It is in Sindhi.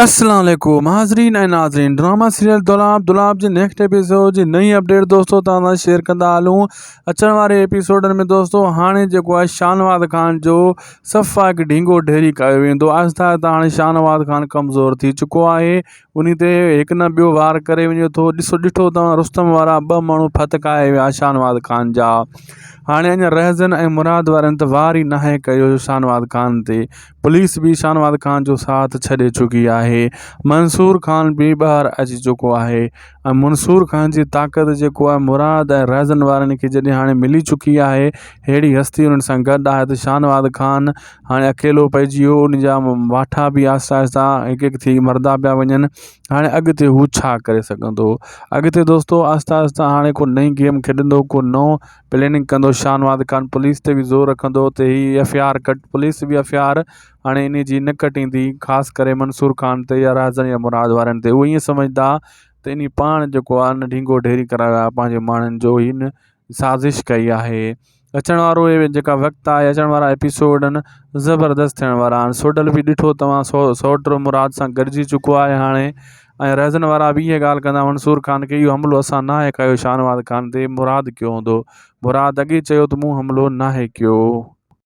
السلام عليڪم حاضرين ۽ ناظرين ڊراما سيريل دولاب دولاب جي نيڪسٽ ايپيسوڊ جي نئين اپڊيٽ دوستو توهان سان شيئر ڪندا هلون اچڻ واري ايپيسوڊن ۾ دوستو هاڻي جيڪو آهي شاهنواز خان جو صفا هڪ ڍينگو ڍيري ڪيو ويندو آهستي آهستي هاڻي شاهنواز خان ڪمزور ٿي چڪو آهي انهي تي هڪ نه ٻيو وار ڪري وڃي ٿو ڏسو ڏٺو توهان رستم وارا ٻه ماڻهو ڦٿڪائي ويا شاهنواز خان جا هاڻي اڃا رهزن ۽ مراد وارن ته وار ئي ناهي ڪيو شاهنواز خان تي پوليس به شاهنواز خان جو ساٿ ڇڏي چڪي آهي منصور خان به ٻاهر اچي چڪو آهي ۽ منصور خان جي طاقت جيڪو آهي مراد ۽ رهزن وارن کي جڏهن هاڻي ملي چڪي آهي ههڙي هستي انهن سان گڏ آهي ته شاهنواز خان هاڻي اڪيلو پئجي ويو ان جا واٺا به آهستي آهستي هڪ هڪ ٿي مرندا پيا وڃن هاڻي اڳتي هو ڇا ڪري سگهندو اڳتي دوستو آهستي آهستي هاڻي ڪو نئين گيم کيڏندو ڪو نئون پلاننگ ڪندو شاهنواز خان پوليس تي به زور رکندو ته هي ايف I R ڪٽ پوليس به ايف I R هاڻي ان جي نه ڪٽيندي خاص ڪري منصور خان تي يا رهزن يا مراد وارن تي هو ائين سمجهندا ته انهي پاڻ جيڪو آهي نه ڍينگو ڍيري ڪرايو آهي پنهنجي ماڻهن جو هن سازش ڪئي آهي اچڻ وارو هي جيڪا وقت آهي اچڻ وارا ايپيسوڊ آهن زبردست ٿيڻ وارا آهن سوڍل به ڏٺو توهان سو سوٽ مراد سان گڏجي چڪو آهي هاڻي ۽ رهزن وارا به اها ڳالهه ڪندا منصور خان کي اهو حملو اسان ناهي ڪيو شاهنواز خان تي مراد ڪيو هوندو مراد اڳي چيو ته مون حملو ناهي ڪيو.